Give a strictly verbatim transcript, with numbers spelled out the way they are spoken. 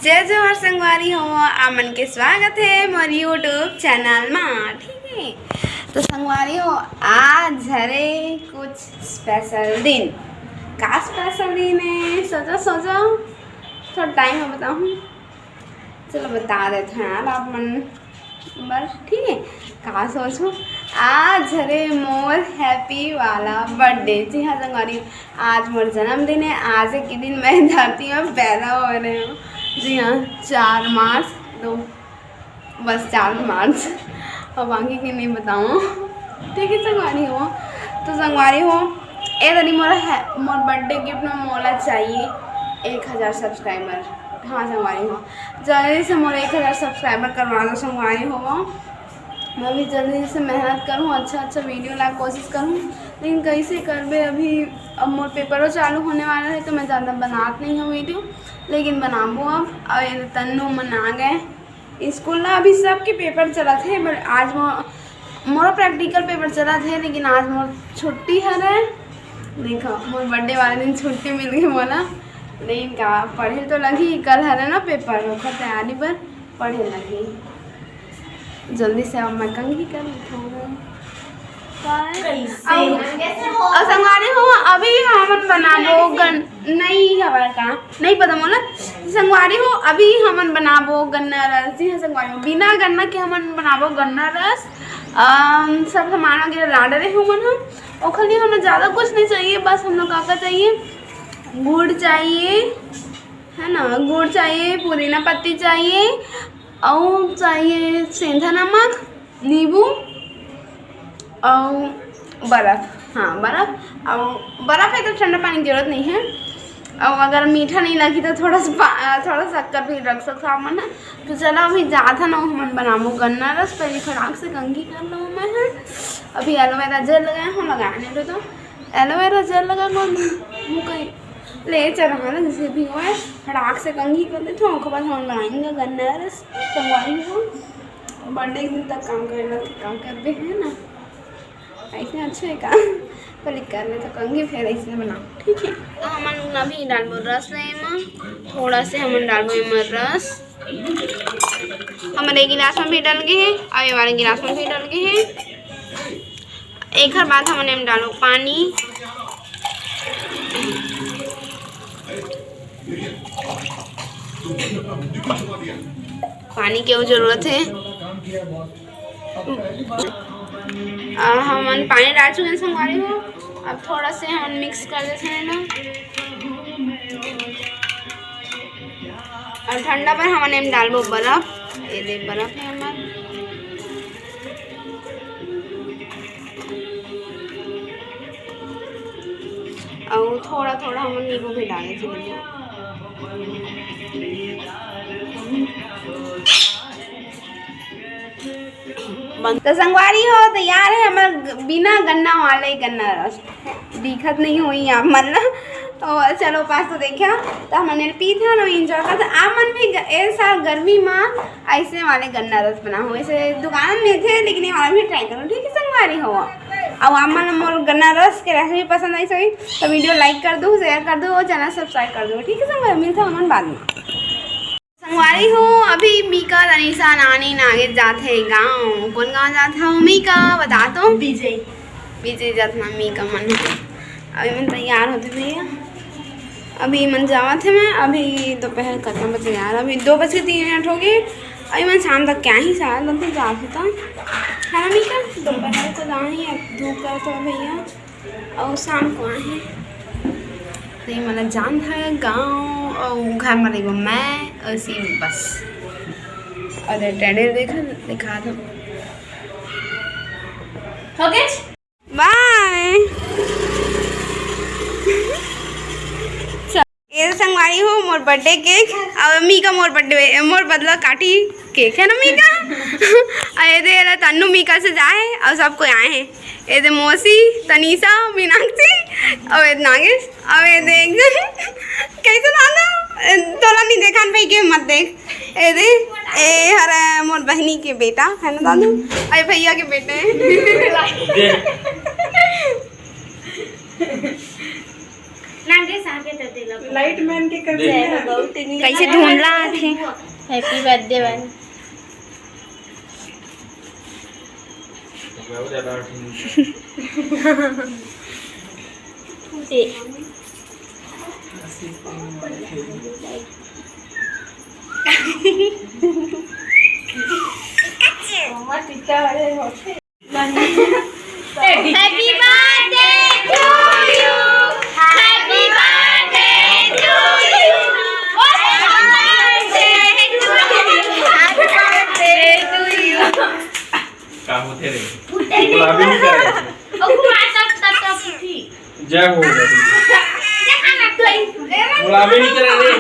जय जोहार संगवारी हो, आप मन के स्वागत हे मोर YouTube चैनल मा। ठीक है, तो संगवारी हो, आज हरे कुछ स्पेशल दिन। का स्पेशल दिन है? सोचो सोचो, थोड़ा टाइम में बताऊँ। चलो बता देते हैं यार आप मन बर, ठीक है। का सोचो, आज हरे मोर हैप्पी वाला बर्थडे। जी हाँ संगवारी, आज मोर जन्मदिन है। आज के दिन मैं धरती में पैदा हो रहे हूँ। जी हाँ, चार मार्च, दो, बस चार मार्च। अब आगे के नहीं बताऊँ। ठीक है संगवारी हो, तो संगवारी हो, ए दरी मोर है, मोर बर्थडे गिफ्ट में मोला चाहिए एक हज़ार सब्सक्राइबर। हाँ संगवारी हो, जल्दी से मोर एक हज़ार सब्सक्राइबर करवा दो संगवारी हो। मैं भी जल्दी से मेहनत करूँ, अच्छा अच्छा वीडियो ला कोशिश करूँ, लेकिन कैसे करबे अभी। अब मोर पेपरो चालू होने वाला है तो मैं ज़्यादा बनात नहीं हूँ वीडियो, लेकिन बनाबो अब। और ये तन्नू मन आ गए स्कूल ना, अभी सबके पेपर चलत हे, but आज मो-, मोरो प्रैक्टिकल पेपर चलत हे, लेकिन आज मोर छुट्टी हरे। देखो, मोर बर्थडे वाले दिन छुट्टी मिल गई मोला, लेकिन का पढ़े तो लगी, कल हरे ना पेपर, ओकर तैयारी बर पढ़े लगी। जल्दी से अब मैं कंघी कर लेथव। कैसे? और, और संगवारी हो, अभी हमन बनाबो गन-, नहीं हवा का, नहीं पता मोला। संगवारी हो, अभी हमन बनाबो गन्ना रस। जी हाँ संगवारी हो, बिना गन्ना के हमन बनाबो गन्ना रस। अम, सब सामान वगैरह ला डरे हो मन हम। ओखर लिए हमें ज़्यादा कुछ नहीं चाहिए, बस हम लोग का, का चाहिए, गुड़ चाहिए, है ना, गुड़ चाहिए, पुदीना पत्ती चाहिए, और चाहिए सेंधा नमक, नींबू और बर्फ। हाँ, बर्फ। और बर्फ है तो ठंडा पानी की जरूरत नहीं है। और अगर मीठा नहीं लगी तो थोड़ा सा पा-, थोड़ा शक्कर भी रख सकते हो आप मन। तो चलो अभी जात है ना, हमन बनाबो गन्ना रस। पहले फटाक से कंघी कर लो मैं है। अभी एलोवेरा जेल लगाए हूँ, लगाने दो तो एलोवेरा जेल लगा लो। मुँह कहीं ले चढ़ा ना, जैसे भी हो, फटाक से कंघी कर देते हो, ओकर बाद हम बनाएंगे गन्ना रस। संगवारी हो, बर्थडे के दिन तक काम करना, काम करबे है ना, ऐसे अच्छा है काम। पहले कर ले तो कंघी, फिर ऐसे बनाओ, ठीक है। तो हमन अभी डालबो रस ले एमा, थोड़ा से हमन डालबो एमा रस। हमर एक गिलास में भी डल गए है और ये वाले गिलास में भी डल गए है। एक बाद हमन एम डालो पानी। पानी के जरूरत है। आ, हमन पानी डाल चुके हैं संगवारी हो। अब थोड़ा से हमन मिक्स कर देते हैं ना। और ठंडा पर हमन एम डालबो बर्फ। ये दे बर्फ है हमर। और थोड़ा थोड़ा हमन नींबू भी डाले थे। तो संगवारी हो, तैयार है हमर ग-, बिना गन्ना वाले गन्ना रस। दिखत नहीं हुई आप मन ला। तो चलो पास तो देखा, तो हमन एल पीत हन, एंजॉय करत। आप मन भी ग-, ए साल गर्मी मा ऐसे वाले गन्ना रस बनाओ, ऐसे दुकान में थे, लेकिन ये वाला भी ट्राई करो, ठीक है संगवारी हो। अब आप मन मोर गन्ना रस के रेसिपी पसंद आई सही तो वीडियो लाइक कर दो, शेयर कर दो और चैनल सब्सक्राइब कर दो, ठीक है संगवारी। मिलते हैं हमन बाद में। संगवारी हो, अभी मीका, तनीसा, नानी, नागेश जात हे गाँव। कौन गाँव जात हे मीका, बता तो। विजय। विजय जात ना मीका मन। अभी मन तैयार होते भैया, अभी मन जावत हे। मैं अभी दोपहर कतना बजे यार, अभी दो बज के तीन मिनट हो गए। अभी मन शाम तक क्या ही साल बनते जात होता है ना मीका, दोपहर को जाना ही है, धूप करत हे भैया। अउ शाम को आहे। नहीं, मतलब जान था गाँव अउ घर में रहिबो मैं अउ सीम बस। और टेडी देखा, दिखा दो। हो गया? बाय। ये संगवारी हो मोर बर्थडे केक, अउ मीका मोर बर्थडे, मोर बदला काटी केक, है ना मीका? अउ ये दे, ये तन्नू मीका से जाए, अउ सब कोई आए हैं। ये दे मौसी, तनीसा, मीनाक्षी, अउ ये दे नागेश, अउ ये दे एक जन, कैसे दादा? तोला नहीं देखा भाई के मत देख। ये दे, ये हर मोर बहनी के बेटा, है ना दादू? अरे भैया के बेटे। लाइट मैन के कमी है। कैसे धुंधला आथे। Happy birthday वाला। ए। Happy birthday to you. Happy birthday to you. Happy birthday to you. Happy birthday to you. का होथे रे? गुलाबी नहीं करे। जय हो, जय हो। गुलाबी नहीं करे रे।